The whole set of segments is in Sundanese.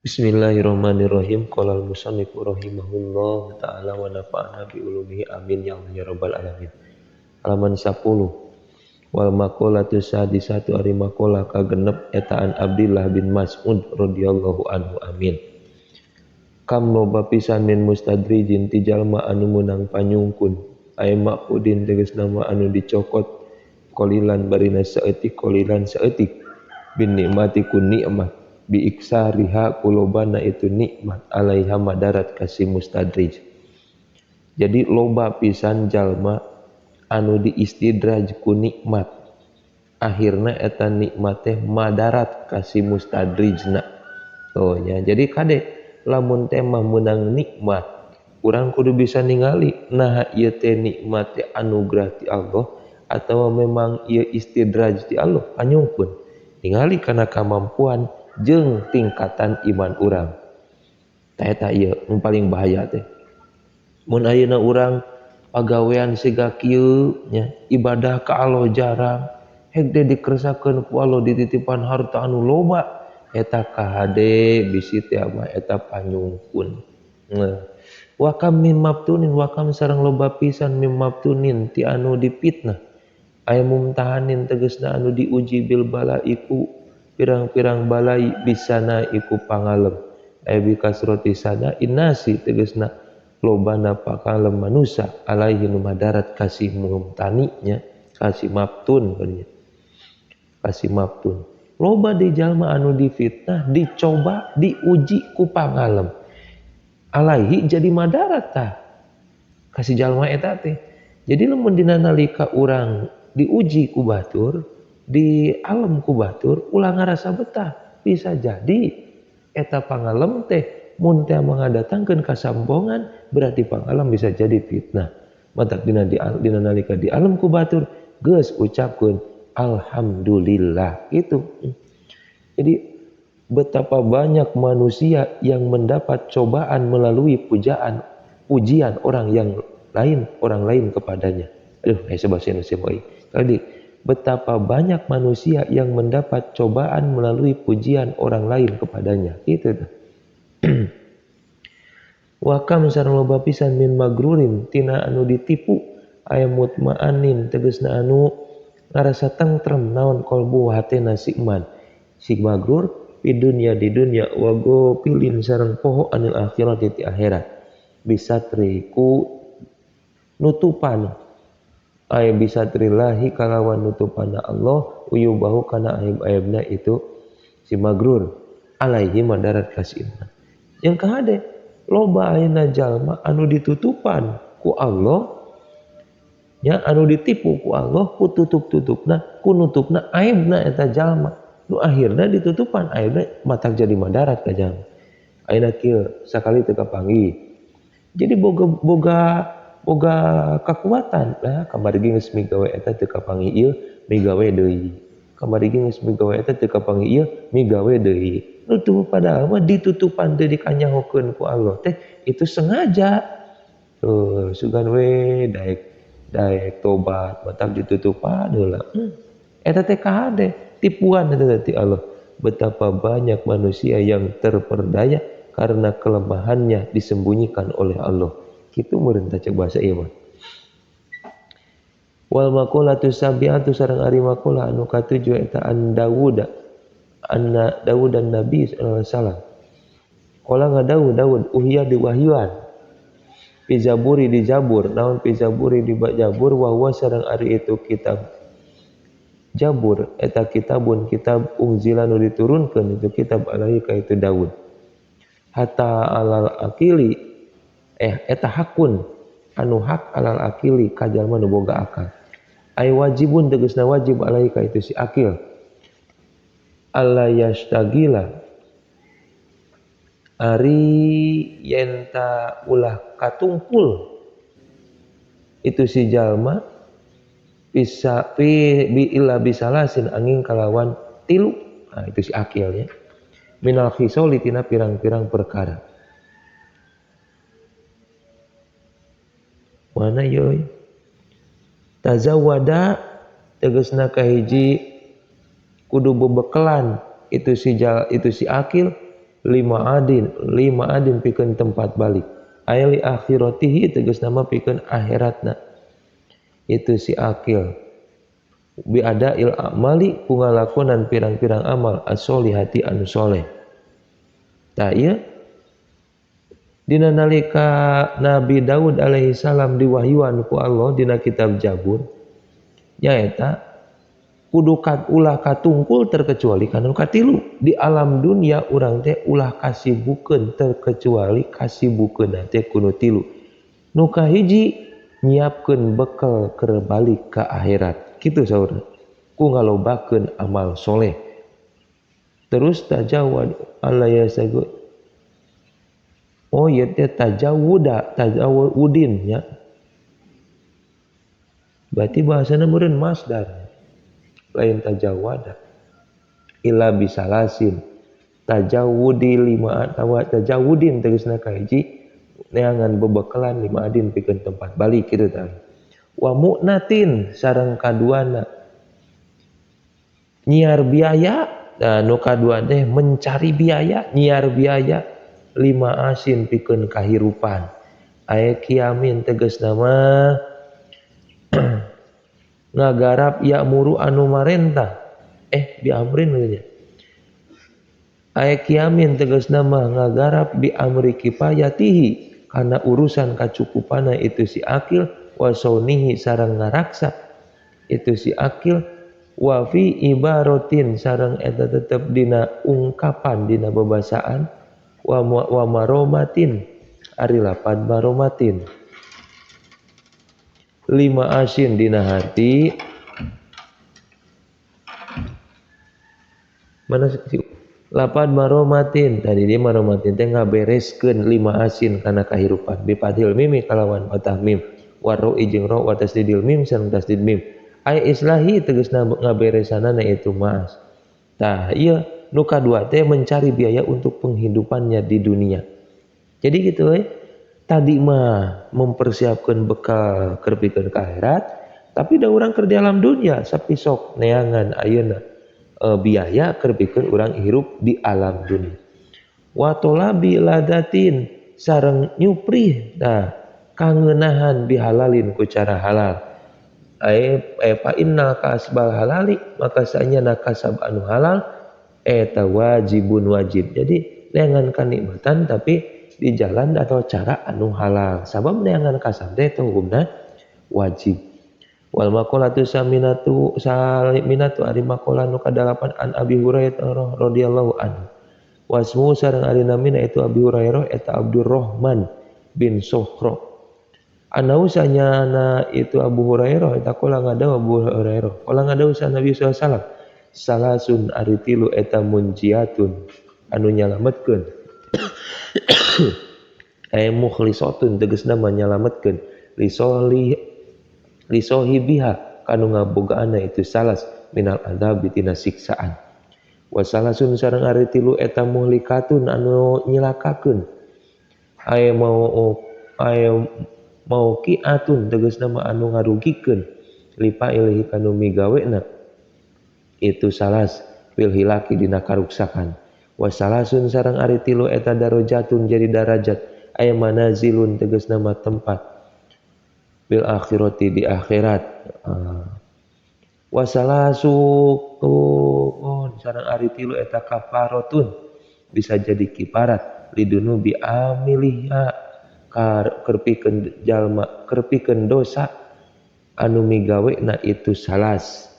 Bismillahirrahmanirrahim. Qala al-musannif rahimahullah ta'ala wa nafa'ana bi ulumihi amin ya Allah ya rabbal alamin. Halaman 10. Wal maqalatu sadisatu ari maqalah kagenep etaan Abdillah bin Mas'ud radhiyallahu anhu amin. Kam loba pisan min mustadrijin ti jalma anu meunang panyungkun aya maqudin tegasna mah anu dicokot qalilan barina saeutik qalilan saeutik bin nikmati ku nikmat bi iksariha kulobana itu nikmat alaiha madarat kasih mustadrij. Jadi loba pisan jalma anu diistidraj ku nikmat, akhirna eta nikmat teh madarat kasih mustadrijna. Oh nya, jadi kade lamun teh mah meunang nikmat, urang kudu bisa ningali nah ieu teh nikmat teh anugerah ti Allah atau memang ieu istidraj ti Allah panyungkun. Ningali kana kamampuan jeung tingkatan iman urang. Tah eta ieu nu paling bahaya teh. Mun ayeuna urang pagawean siga kieu nya, ibadah ka Allah jarang, heg teh dikersakeun ku Allah dititipan harta anu loba, eta kahade bisi teh mah eta panyungkun. Nah, wa kam mim mabtunin wa kam sareng loba pisan mim mabtunin ti anu dipitnah. Aya mumtahanin tegasna anu diuji bil balaiku pirang-pirang balai bisana iku pangalem. Aya bikasroti sana inasi tegasna lobana pakalem manusa alaihi nu madarat kasih mumtani nya, kasih mabtun kadinya. Kasih mabtun. Loba di jalma anu difitnah, dicoba, diuji ku pangalem. Alaihi jadi madarat tah. Kasih jalma eta teh. Jadi lamun dina nalika urang diuji ku batur, di alam ku batur, ulah ngarasa betah. Bisa jadi eta pangalem teh mun teh mangadatangkeun kasambongan, berarti pangalem bisa jadi fitnah. Matak dina dina nalika di alam ku batur geus ucapkeun alhamdulillah gitu. Jadi betapa banyak manusia yang mendapat cobaan melalui pujian orang yang lain, orang lain kepadanya. Aduh, bahasa Indonesia boy. Tadi betapa banyak manusia yang mendapat cobaan melalui pujian orang lain kepadanya. Itu tuh. Wa kam sareng loba pisan min magrurin tina anu ditipu aya mutmaanin tegasna anu ngarasa tentrem naon kolbu hatena si iman. Si magrur di dunya di dunya wa gofilin sareng poho anil akhirat di akhirat. Bisa triku nutupan aya bisa trilahi kalawan nutupana Allah uyubahu kana aib-aibna itu si magrur alaihi madarat kasih iman. Yang kahade loba ayeuna jalma anu ditutupan ku Allah nya, anu ditipu ku Allah ku tutup-tutupna ku nutupna aibna eta jalma nu akhirna ditutupan aibna matak jadi madarat ka jalma. Ayeuna kieu sakali teu kapanggih. Jadi boga kekuatan lah kamari ge geus migawe eta teu kapanggih ieu migawe deui. Kamari ge geus migawe eta teu kapanggih ieu migawe deui. Nutup padahal mah ditutupan teh dikanyahokeun ku Allah teh itu sengaja. Tuh sugan we daek tobat matak ditutupan heula. Eta teh kahade tipuan eta teh ti Allah. Betapa banyak manusia yang terperdaya karena kelemahannya disembunyikan oleh Allah. Kitu meureun tah cek bahasa ieu mah. Wal maqalatu sabi'atu sareng ari maqalah anu katujuh eta an Dawud anna Dawud dan Nabi sallallahu alaihi wasallam. Qala ngadawu Dawud uhiya diwahyuan. Fi zaburi di Zabur, naon fi zaburi di Zabur wa huwa sareng ari itu kitab Jabur eta kitabun kitab unzila nu diturunkeun itu kitab alaihi ka itu Dawud. Hatta alal akili eta hakun anu hak alal akili ka jalma nu boga akal. Ay wajibun tegasna wajib alaihi ka itu si akil. Alla yastagila ari yenta ulah katungkul itu si jalma bisa pi bi illa bisalasin angin kalawan tilu. Nah, itu si akilnya minal khisoli tina pirang-pirang perkara. Mana yeuy tazawwada tegasna kahiji kudu bebekelan itu si akil Lima adin pikeun tempat balik. Aya li akhiratihi tegas nama pikeun akhiratna. Itu si akil. Bi adail amali ku ngalakonan pirang-pirang amal as-solihati anu soleh. Tah ieu dina nalika Nabi Daud alaihi salam diwahyuan ku Allah dina kitab Jabur nyaeta kudu ulah katungkul terkecuali kana katilu. Di alam dunia urang teh ulah kasibukeun terkecuali kasibukeun teh kudu tilu. Nu kahiji nyiapkeun bekal keur balik ka akhirat. Kitu saurna. Ku ngalobakeun amal soleh. Terus tajawad alla yasagu. Oh ieu teh tajawuda, tajawudin nya. Berarti bahasana meureun masdar. Lain tajawada illa bisalasin tajawudi lima atawa tajawudin tegasna kahiji neangan bebekalan lima adin pikeun tempat balik kitu tah. Wa mu'natin sareng kaduana nyiar biaya, nah nu kadua teh mencari biaya, nyiar biaya lima asin pikeun kahirupan. Aya kiamin tegasna mah ngagarap ya'muru anu marentah bi amrin maksudnya. Aya kiamin tegasna mah ngagarap bi amri kifayatihi kana urusan kacukupana itu si akil wa saunihi sareng ngaraksa itu si akil wa fi ibaratin sareng eta tetep dina ungkapan dina bebasaan wa maromatin ari lapan maromatin lima asin dina hati mana sih lapan maromatin tadi dia maromatin teh ngabereskeun lima asin kana kahirupan bi fathil mim kalawan patah mim warro jeung ro wa tasdidil mim sareng tasdid mim ay islahi tegasna ngaberesanana itu mas. Tah ieu nu kadua teh mencari biaya untuk penghidupannya di dunia. Jadi gitu we. Tadi mah mempersiapkan bekal keur pikeun ka akhirat, tapi da urang keur di alam dunia sapi sok neangan ayeuna biaya keur pikeun urang hirup di alam dunia. Wa tolabi ladatin sareng nyuprih nah kangeunahan bihalalin ku cara halal. Fa innal kasbal halali maka sanyana kasab anu halal eta wajibun wajib. Jadi neangan kanikmatan tapi di jalan atau cara anu halal. Sabab neangan kasab teh itu hukumna wajib. Wal maqalatu saminatu saminatu ari maqalah nu kadalapan an Abi Hurairah radhiyallahu anhu. Wasmu sareng ari namina itu Abi Hurairah eta Abdurrahman bin Sokhro. Anau sanyana itu Abu Hurairah eta kula ngadaw Abu Hurairah. Kula ngadaw sa Nabi sallallahu alaihi wasallam. Salasun ari tilu eta munjiatun anu nyalametkeun. Ay mukhlisatun tegasna manyalametkeun lisohibiha kanu ngabogaanna itu salas minal adzabi tina siksaan. Wasalasun sareng ari tilu eta muhlikatun anu nyilakakeun. Ay mau kiatun tegasna mah anu ngarugikeun lipa ilahi kanu migawena itu salas fil hilaki dina karuksakan. Wasalasun sareng ari tilu eta darajatun jadi darajat aya manazilun tegasna mah tempat bil akhirati di akhirat. Wasalasu sareng ari tilu eta kafaratun bisa jadi kiparat lidunubi amiliha kerpikeun jalma kerpikeun dosa anu migawena itu salas.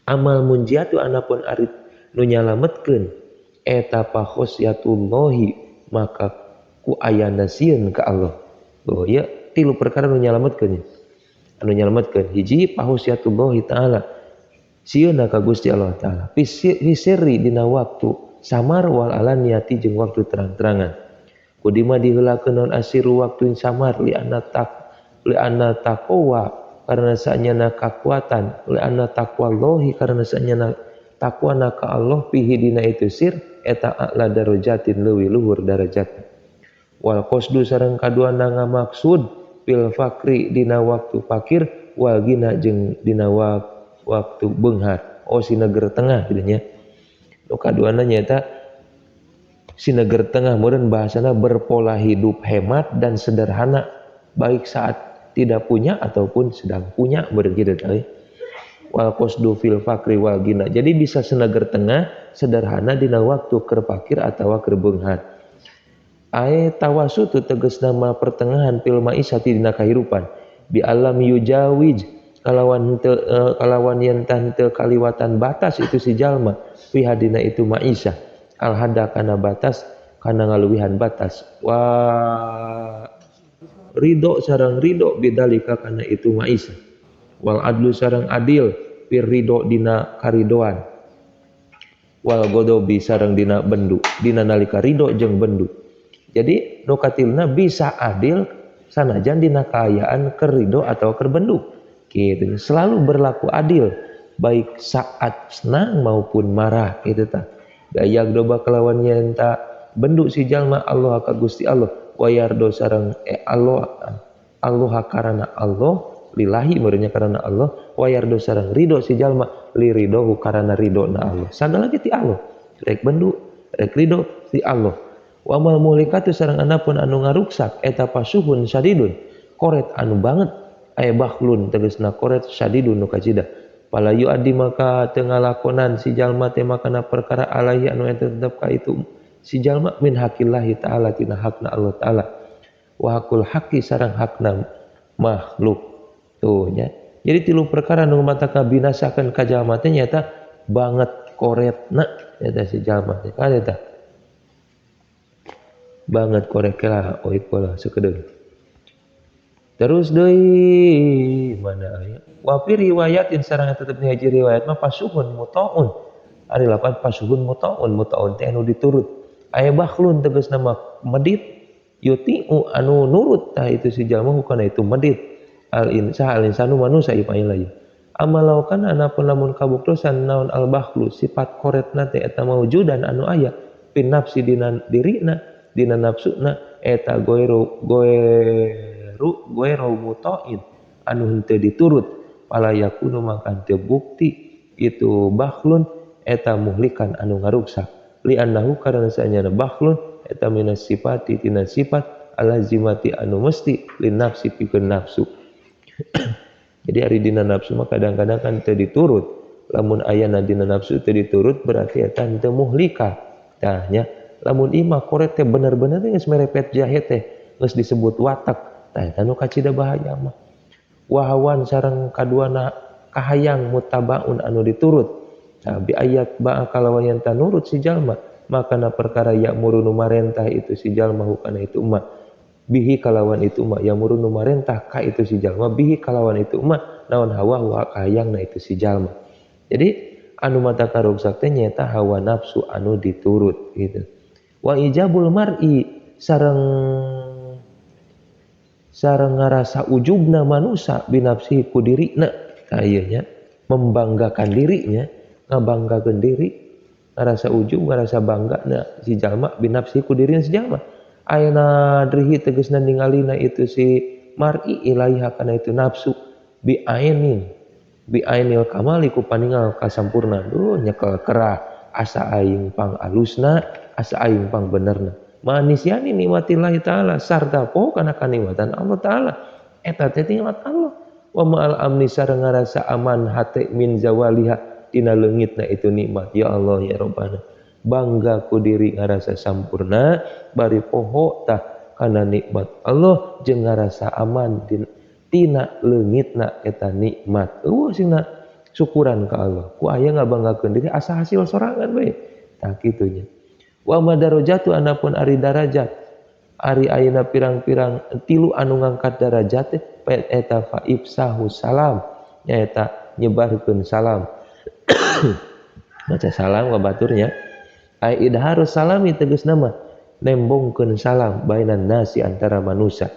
Amal munjiatu anapun ari nu nyalametkeun eta fakhosyatullahi maka ku ayana sieun ka Allah. Oh ya tilu perkara nu nyalametkeun. Anu nyalametkeun hiji fakhosyatullahi taala sieunna ka Gusti Allah taala fi sirri dina waktu samar wal alaniyati jeung waktu terang-terangan. Kudima diheulakeun naon asiru waktu samar li anna taqwa karena sanyana kakuatan li anna taqwallahi karena sanyana takwana ka Allah fihi dina itu sir eta a'la darajatin leuwih luhur darajat. Wal qasdu sareng kaduana ngamaksud fil fakri dina waktu fakir wal gina jeung dina waktu beunghar. Oh si negeri tengah gitu nya. Nu kaduana nyaeta Sineger tengah meureun bahasana berpola hidup hemat dan sederhana baik saat tidak punya ataupun sedang punya meureun kitu teh. Wal qasdu fil faqri wal ghina. Jadi bisa sineger tengah sederhana dina waktu keur fakir atawa keur beunghar. Ae tawasutu tegasna mah pertengahan fil maisati dina kahirupan bi alam yujawij kalawan henteu kalawan yen tah henteu kaliwatan batas itu si jalma fi hadina itu maisah al hada kana batas kana ngaluwihan batas wa ridho sareng ridho bidalika kana itu maisah wal adlu sareng adil fir ridho dina karidoan wal godobi sareng dina bendu dina nalika ridho jeung bendu. Jadi nu katilna bisa adil sanajan dina kaayaan keur ridho atau keur bendu gitu. Selalu berlaku adil baik saat senang maupun marah gitu tah. Gayak doba kelawan yen ta bendu si jalma Allah ka Gusti Allah wayardo sareng Allah Allah karana Allah lillahi meureunnya karana Allah wayardo sareng ridho si jalma li ridhohu karana ridhona Allah. Sagala ge ti Allah rek bendu rek ridho ti Allah. Wa mal muhlikatu sareng anapun anu ngaruksak eta pasuhun sadidun koret anu banget aya bakhlun tegasna koret sadidun nu kacida pala yuaddi maka teu ngalakonan si jalma teh makana perkara alaihi anu eta tetep ka itu si jalma min haqillahi ta'ala tina hakna Allah ta'ala wa hakul haqi sareng hakna makhluk tuh nya. Jadi tilu perkara nu mata kabinasakeun ka jalma teh nyaeta banget koretna eta si jalma teh kan eta banget korek lah oik lah sekedeung. Terus deui mana aya wa fi riwayatin sareng tetep ni haji riwayat mah pasuhun mutaun ari lapan pasuhun mutaun mutaun teh anu diturut aya bakhlun tegasna mah medit yutiu anu nurut tah itu si jalma hukana itu medit al insah al insanu manusa ieu lain amalau kana anapun lamun kabuktosan naon al bakhlu sifat koretna teh eta maujudan anu aya pin nafsi dina dirina dina nafsuna eta goeru goeru goeru mutain anu henteu diturut pala yakunu maka teu bukti itu bakhlun eta muhlikan anu ngaruksak li annahu karana saenyana bakhlun eta minas sifati tina sifat alazimati anu mesti li nafsi pikeun nafsu. Jadi ari dina nafsu mah kadang-kadang kan teu diturut lamun ayana dina nafsu teu diturut berarti eta henteu muhlika tah nya. Lamun imah koret teh bener-bener teh geus merepet jahe teh geus disebut watak tah eta nu kacida bahaya mah. Wahawan sareng kaduana kahayang mutabaun anu diturut tah bi ayat ba'a kalawan yen nurut si jalma makana perkara ya'muru nu marentah itu si jalma hukana itu emak bihi kalawan itu emak ya'muru nu marentah ka itu si jalma bihi kalawan itu emak naon hawa wa kahayangna itu si jalma. Jadi anu mata karuksak teh nyaeta hawa nafsu anu diturut gitu. Wa ijabul mar'i sareng sareng ngarasa ujubna manusa binafsi ku dirina tah ieu nya membanggakan dirinya ngabanggakeun diri ngarasa ujub ngarasa bangga na si jalma binafsi ku dirina si jalma ayana drihi tegasna ningalina itu si mar'i ilaiha kana itu nafsu bi ainin bi ainil kamali ku paningal kasampurna duh nyekel kerah asa aing pang alusna asa aing pang benerna manisyani nikmatillahi ta'ala sarta po kana kanikmatan Allah ta'ala eta teh nikmat Allah wa ma'al amni sareng ngarasa aman hate min zawaliha tina leungitna itu nikmat ya Allah ya Rabbana bangga ku diri ngarasa sampurna bari poho tah kana nikmat Allah jeung ngarasa aman tina leungitna eta nikmat eueuh singna syukuran ka Allah ku aya ngabanggakeun diri asa hasil sorangan bae tah kitu nya. Wa madarajatu anapun ari darajat ari ayeuna pirang-pirang tilu anu ngangkat darajat teh eta fa ifsahu salam nyaeta nyebarkeun salam maca salam ka baturnya ai idharus salami tegasna mah nembongkeun salam bainan nasi antara manusia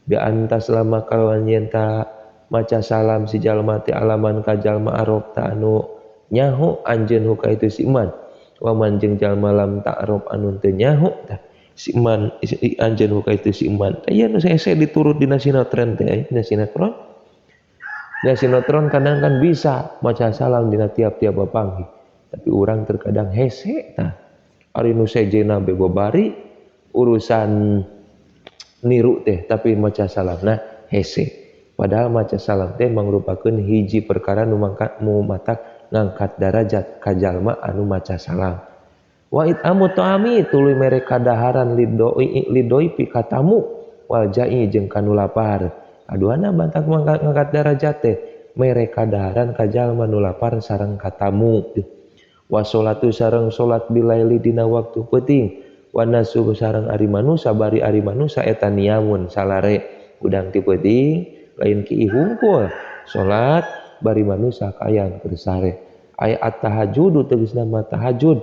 bi antas lama kalawan yen ta maca salam si jalma teh alaman ka jalma arok ta anu nyaho anjeun huka itu si iman waman jeung jalma lam ta'ruf anu teu nyaho tah si iman anjeun huka itu si iman tah ieu nu hese diturut dina sinetron teh dina sinetron dina sinetron kadang kan bisa maca salam dina tiap-tiap bapanggih tapi urang terkadang hese tah Ari nu sejena be bari urusan niru teh tapi maca salamna hese. Padahal maca salam teh mangrupakeun hiji perkara nu mangkat mu matak ngangkat darajat ka jalma anu maca salam. Wa itamu ta'ami tuluy mere kadaharan lidoi pi katamu wal ja'i jeung kanu lapar. Kaduana bantak ngangkat darajat teh mere kadaharan ka jalma nu lapar sareng katamu. Wa sholatu sareng salat bilaili dina waktu peuting. Wa nasu sareng ari manusa bari ari manusa eta niamun salare udang ti peuting lain ki hungkul salat bari manusa kaayaan keur sare. Aya at-tahajjudu tegasna mah tahajud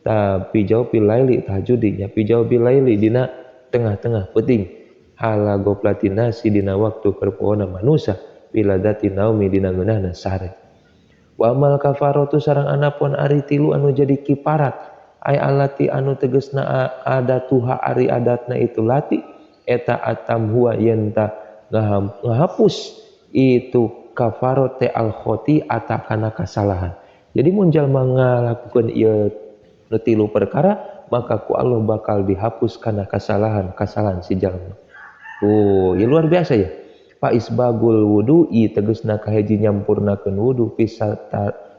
tapi jauh pilaili tahajudi nya pi jauh bilaili dina tengah-tengah peuting hala goplatinasi dina waktu keur poona manusa biladati naumi dina ngeunahna sare. Wa amal kafaratu sareng anapun ari tilu anu jadi kiparat ay alati anu tegasna adatuha ari adatna itu lati eta atam huwa yenta ngahapus itu kafarot te al khoti atakana kasalahan. Jadi mun jalma ngalakukeun ieu nu tilu perkara maka ku Allah bakal dihapus kana kasalahan si jalma. Oh, ya luar biasa ya. Fa isbagul wudu'i tegasna kahiji nyampurnakeun wudu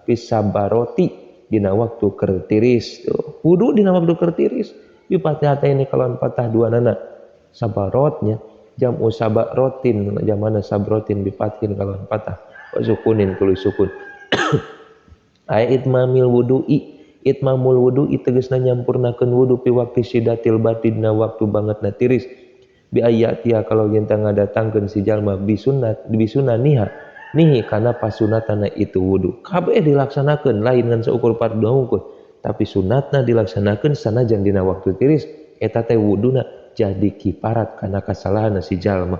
pisabaroti dina waktu keur tiris. Tuh, wudu dina waktu keur tiris bi fatihah ini kalawan patah dua nana sabarotnya jam'u sabarotin jamana sabrotin bi fathin kalawan patah wa sukunin tuluy sukun. Ay itmamil wudu'i itmamul wudu'i tegasna nyampurnakeun wudu pi waktu sidatil batin dina waktu bangetna tiris bi ayatia kalau yen ngadatangkeun si jalma bi sunnat bi sunaniha nihi kana pasunatana itu wudu kabeh dilaksanakeun lain ngan seukur fardhu hungkul tapi sunatna dilaksanakeun sanajan dina waktu tiris eta teh wuduna jadi kiparat kana kasalahan si jalma.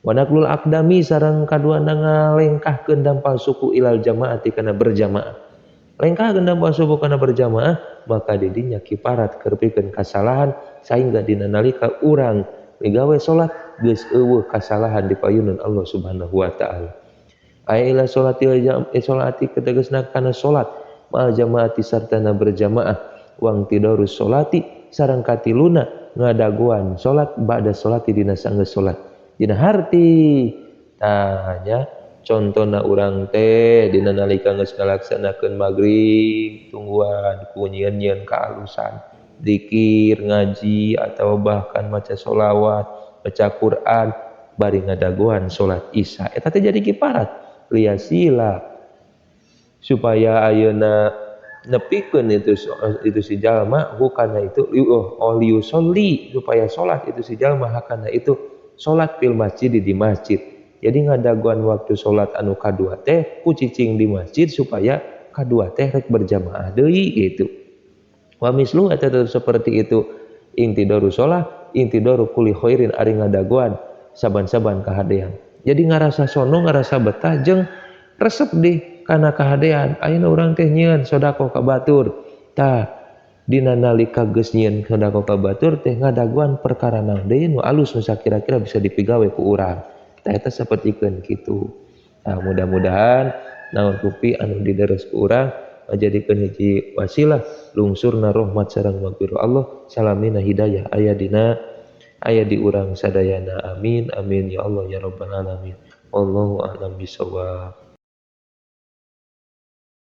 Wa naqlul aqdami sareng kaduana ngalengkahkeun dampal suku ilal jamaati kana berjamaah. Lengkahkeun dampal suku kana berjamaah maka didinya kiparat keur pikeun kasalahan sehingga dina nalika urang migawe salat geus eueuh kasalahan di payunan Allah Subhanahu wa taala. Aya ila salati salati ketegasna kana salat ma'al jamaati sartana berjamaah wang tidarus salati sareng katiluna ngadaguan salat ba'da salati dina sanggeus salat. Dina harti tah nya contona urang teh dina nalika geus ngalaksanakeun magrib tungguan ku nyieun-nyieun kaalusan zikir ngaji atau bahkan maca sholawat baca Quran bari ngadaguan salat isya eta teh jadi kiparat liasila supaya ayeuna nepikeun itu si jalma hukana itu oh liusolli supaya salat itu si jalma hakana itu salat fil masjid di masjid. Jadi ngadaguan waktu salat anu kadua teh ku cicing di masjid supaya kadua teh rek berjamaah deui gitu. Wa mislu eta tetep seperti itu intidaru shalah intidaru kulli khairin ari ngadaguan saban-saban kahadean. Jadi ngarasa sono ngarasa betah jeung resep deh kana kahadean. Ayeuna urang teh nyieun sedekah ka batur. Tah dina nalika geus nyieun sedekah ka batur teh ngadaguan perkara naon deui nu alus nu sakira-kira bisa dipigawe ku urang. Tah eta sapertikeun kitu. Tah mudah-mudahan naon kupi anu dideres ku urang ngajadikeun hiji wasilah lungsurna rahmat sareng magfirah Allah salamina hidayah aya dina aya di urang sadayana. Amin amin ya Allah ya rabbal alamin. Wallahu a'lam bishawab.